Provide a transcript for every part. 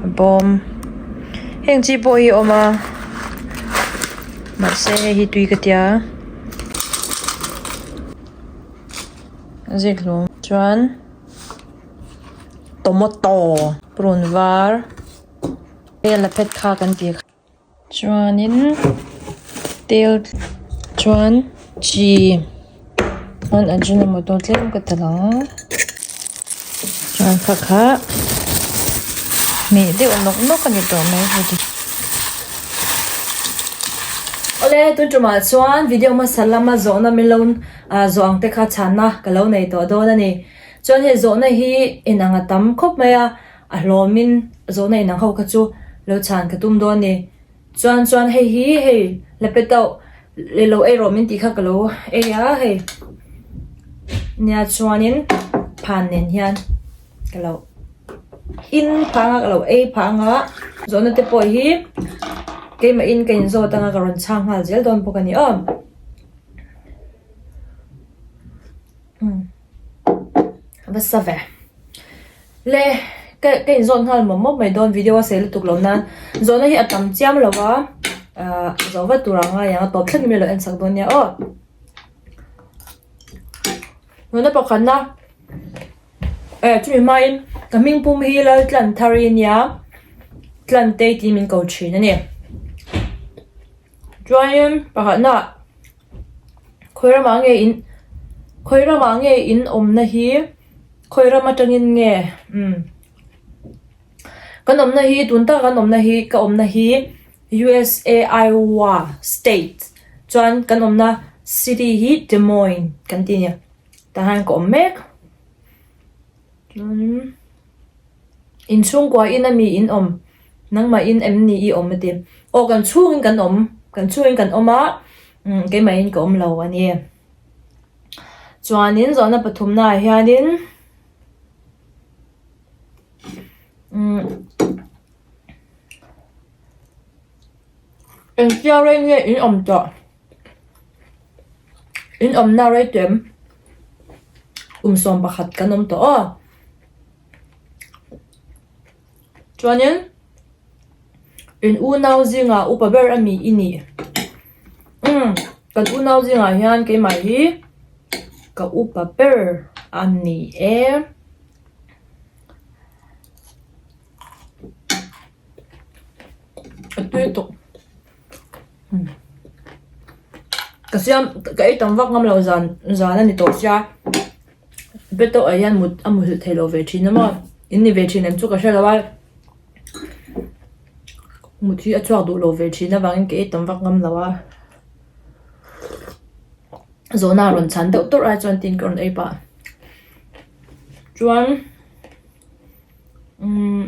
A bawm heng chi pawh hi a awm a mahse hei hi tui ka tia a zikhlum chuan tomato purun var hei la phet kha kan tih kha. Chuanin tel chuan chi chuan ajinomoto tlem ka telh ang chuan kha kha hmeh deuh nawk nawk a ni tawh mai hei. Awle tun tumah chuan video hmasa lama zawhna min lo zawh ang te kha chhanna ka lo nei tawh dawn a ni. Chuan hei zawhna hi inang a tam khawp mai a. A hlawmin zawhna inang ho kha chu lo chhan ka tum dawn ni. Chuan chuan hei hi hei la pe tauh leh lo ei rawh min tih kha ka lo ei a hei. Nia chuanin phan nen hian ka lo in phah anga ka lo ei phah anga zawhna te pawh hi keimah in ka inzawt anga ka rawn chhang nghal zel dawn bawk a ni aw. Va sa ve. Le ka ka inzawt nghal mawp mawp mai dawn video a sei lutuk lo nan zawhna hi a tam chiam lo a ah zawh vat tur ang a ang a tawp thleng in min lo en sak dawn nia aw. Zawhna pakhatna eh chumi hmain ka hming pum hi Laltlanthari nia Tlantei tiin min ko thin a ni. Chuanin pakhatna. Khawi ramah nge in khawi ramah nge in awmna hi khawi ram atangin nge umm kan awmna hi tun taka kan awmna hi ka awmna hi USA Iowa state chuan kan awmna city hi Des Moines kan ti a ni tah hian ka awm mek chuanin. Inchhungkua in ami in awm nangmah in em ni i awm a ti. Aw kan chhungin kan awm kan chhungin kan awm a umm keimahin ka awm lo a ni. Chuanin zawhna pathumna ah hianin umm engtia rei nge in awm tawh in awmna rei tawh em kum 11 kan awm tawh aw. Chuanin in unau zingah upa ber a mi i nih? Umm kan unau zingah hian keimah hi ka upa ber a ni e. A tui tawk. Ka siam ka ei tam vak ngam lo zan zan a ni tawh sia. Beto ah hian mut a muhilh theih loh ve thin a maw in ni ve thin em chu ka hre lo a mut hi a chhuak duh lo ve thin avangin ka ei tam vak ngam lo a zawhna a rawn chhan deuh tawrh ai chuan tin ka rawn ei pah chuan umm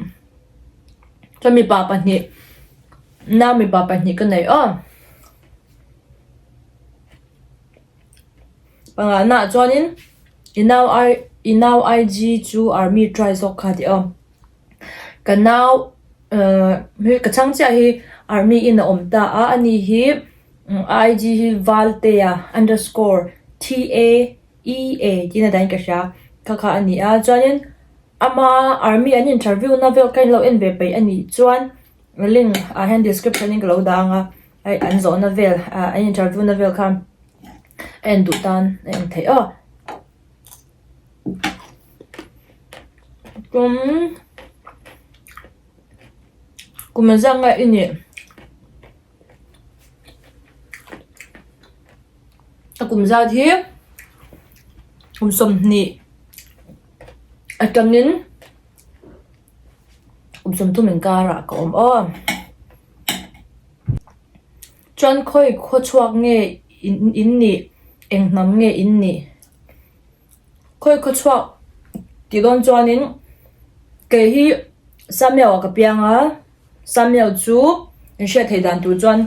chuan mipa pahnih nau mipa pahnih ka nei aw. Pangana chuanin i nau ai i nau IG chu army try zawk kha tih aw ka nau ehh hei ka chhang chiah hi army in a awm ta a ani hi IG hi Valtea underscore T A E A tih na dahin ka hria kha kha a ni a chuanin ama army an interview na vel kha in lo en ve peih a nih chuan link ah hian description in ka lo dah ang a. Hei an zawhna vel ah an interview na vel khan a en duh tan a en theih aw. Tum kum engzat nge i nih? A kum zat hi kum 20 atangin Kum 30 inkarah ka awm aw. Chuan khawi khaw chhuak nge in nih? Eng hnam nge in nih? Khawi khaw chhuak tih dawn chuanin kei hi Samuel ah ka piang a, Samuel chu in hriat theih dan tur chuan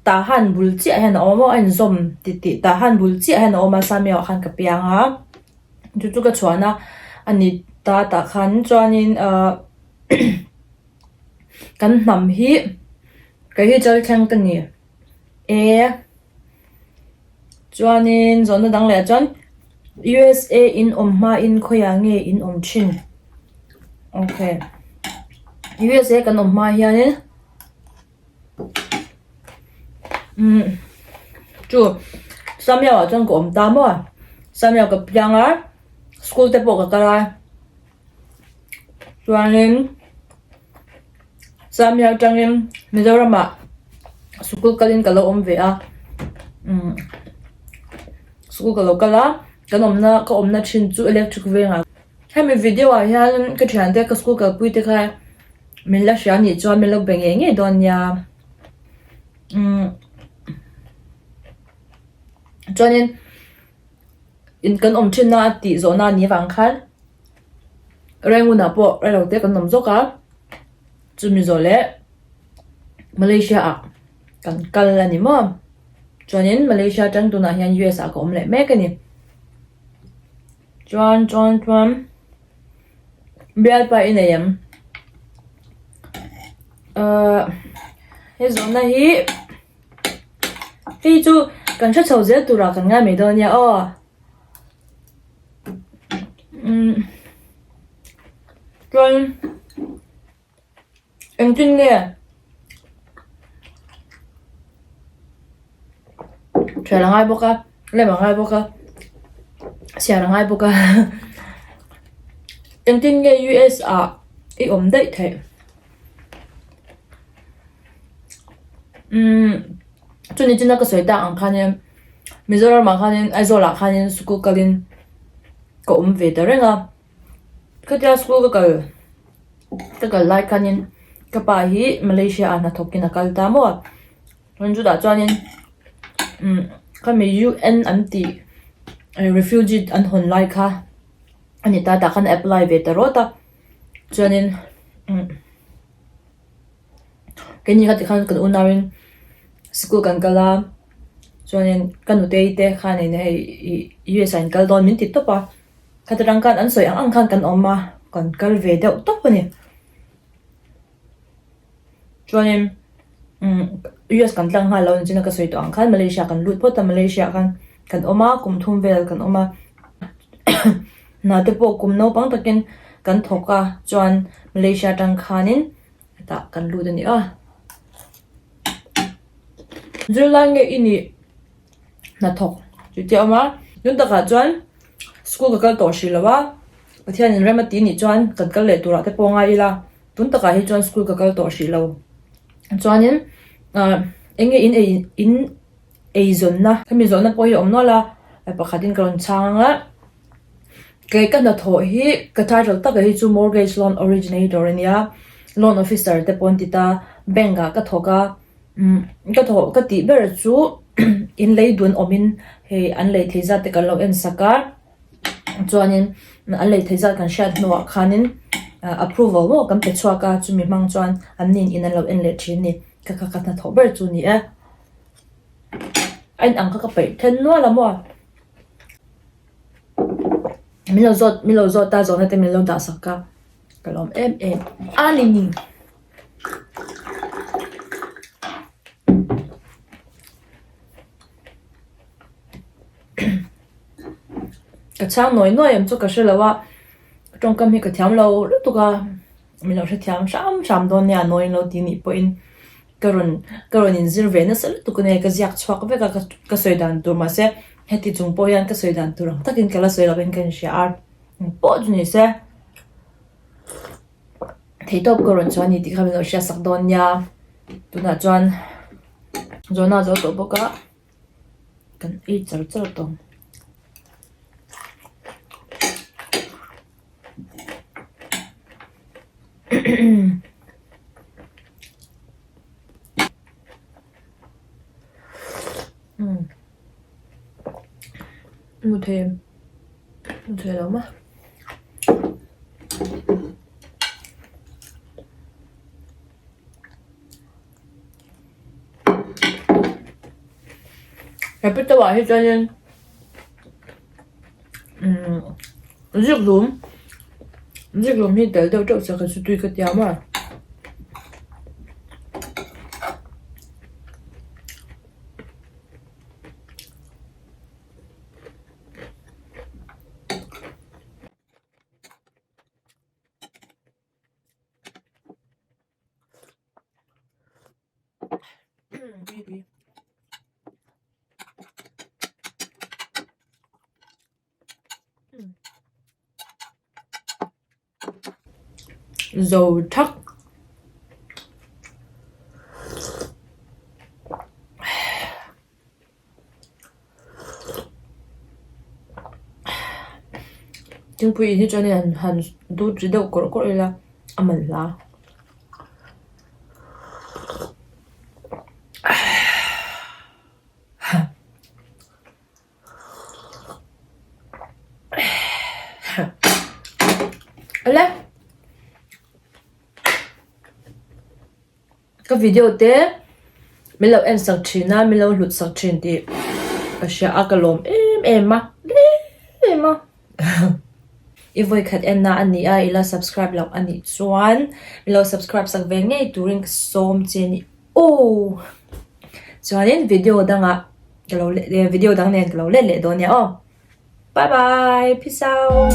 Tahan bul chiah hian a awm a, a inzawm titih Tahan bul chiah hian a awm a Samuel ah khan ka piang a. Chu chu ka chhuan a, a ni ta tah khan chuanin ahh kan hnam hi kei hi chal thleng ka ni e chuanin zawhna dang leh ah chuan U_S_A in awm hmain khawiah nge in awm thin okay. USA kan awm hma hianin umm chu Samyao ah chuan ka awm ta maw Samyao ka piang a school te pawh ka kal a chuanin Samyao atangin Mizoram ah sikul kalin ka lo awm ve a umm sikul ka lo kal a kan awmna ka awmna thin chu electric vengah. Hemi video ah hian ka thiante ka school kalpui te kha min la hria anih chuan min lo be ngei ngei dawn nia umm chuanin in kan awm thin a tih zawhna a nih avang khan Rangoon ah pawh reilo te kan awm zawk a chumi zawh leh Malaysia ah kan kal a ni maw chuanin Malaysia atang tunah hian U S ah ka awm leh mek a ni. Chuan chuan chuan bialpa i nei em? Ahh he zawhna hi hei chu kan hre chho zel turah kan ngai mai dawn nia aw. Umm chuan. Engtin nge thian a ngai bawk a lem a ngai bawk a chhiar a ngai bawk a engtin nge U_S ah i awm daih theih umm chumi china ka sawi tak ang khanin Mizoram ah khanin Aizawl ah khanin school kalin ka awm ve ta reng a. Khatia school ka kal ka kal lai khanin ka pa hi Malaysia ah hnathawkin a kal ta maw a chuan chutah chuanin umm khami U_N an tih refugee an hawn lai kha a ni ta tah khan a apply ve ta rawt a chuanin umm. Keini kha tikhan kan unauin school kan kal a chuanin ka nutei te khanin hei ih U_S ah in kal dawn min ti tawp a khata tang khan an sawi ang ang khan kan awm a kan kal ve deuh tawp a ni chuanin umm U_S kan tlang nghal lo ni china ka sawi tawh ang khan Malaysia kan lut phawt a Malaysia ah khan kan awm a kum thum vel kan awm a hna te pawh kum naupang takin kan thawk a chuan Malaysia atang khanin. Hetah kan lut a ni a. Zirlai nge i nih hnathawk chu tih a awm a. Tun takah chuan school ka kal tawh hrih lo a, Pathianin rem a ti nih chuan kan kal leh turah te pawh ngai ila, tun takah hi chuan school ka kal tawh hrih lo. Chuanin ah eng nge in ei in eizawnna hemi zawhna pawh hi a awm nual a, pakhatin ka rawn chhang ang a. Kei ka hnathawh hi ka title taka hi chu mortgage loan originator a nia, loan officer te pawh an ti ta, bank ah ka thawk a, umm ka thawh ka tih ber chu in lei dun awmin hei an lei thei zat te kan lo en sak a, chuanin an lei thei zat kan hriat hnuah khanin approval maw kan pe chhuak a, chumi hmang chuan an nin in an lo en leh thin a ni, ka ka ka hnathawh ber chu a ni e, a inang kha ka peih then nual a maw. Min lo zawt min lo zawt a zawhna te min lo dah sak a ka lawm em em a ni. Ka chhang nawi nawi em chu ka hre lo a tawngkam hi ka thiam lo lutuk a min lo hrethiam hram hram dawn nia nawi lo tih nih pawhin. Ka rawn ka rawn inzir ve nasa lutuk a nia ka ziak chhuak vek a ka sawi dan tur mahse heti chung pawh hian ka sawi dan tur ang takin ka la sawi lovin ka inhria a engpawh chu ni se theihtawp ka rawn chuan a ni tih kha min lo hriat sak dawn nia tunah chuan zawhna a zo tawh bawk a kan ei char char tawh ang. Mu thei mu thei lo maw. Hepi tawh ah hi chuanin umm zikhlum zikhlum hi tel deuh teuh se ka chu tui ka tia maw. Zo thak. Thingpui in hi chuan in han dut ri deuh kawrh kawrh ila a man hla. Awle ka video te min lo en sak thin a min lo hlut sak thin tih ka hria a ka lawm em em a em a i vawi khat en na a ni a i la subscribe loh a nih chuan min lo subscribe sak ve ngei turin ka sawm che a ni aw chuanin video dangah. Ka lo leh video dang nen ka lo let leh dawn nia aw. Bye bye peace out.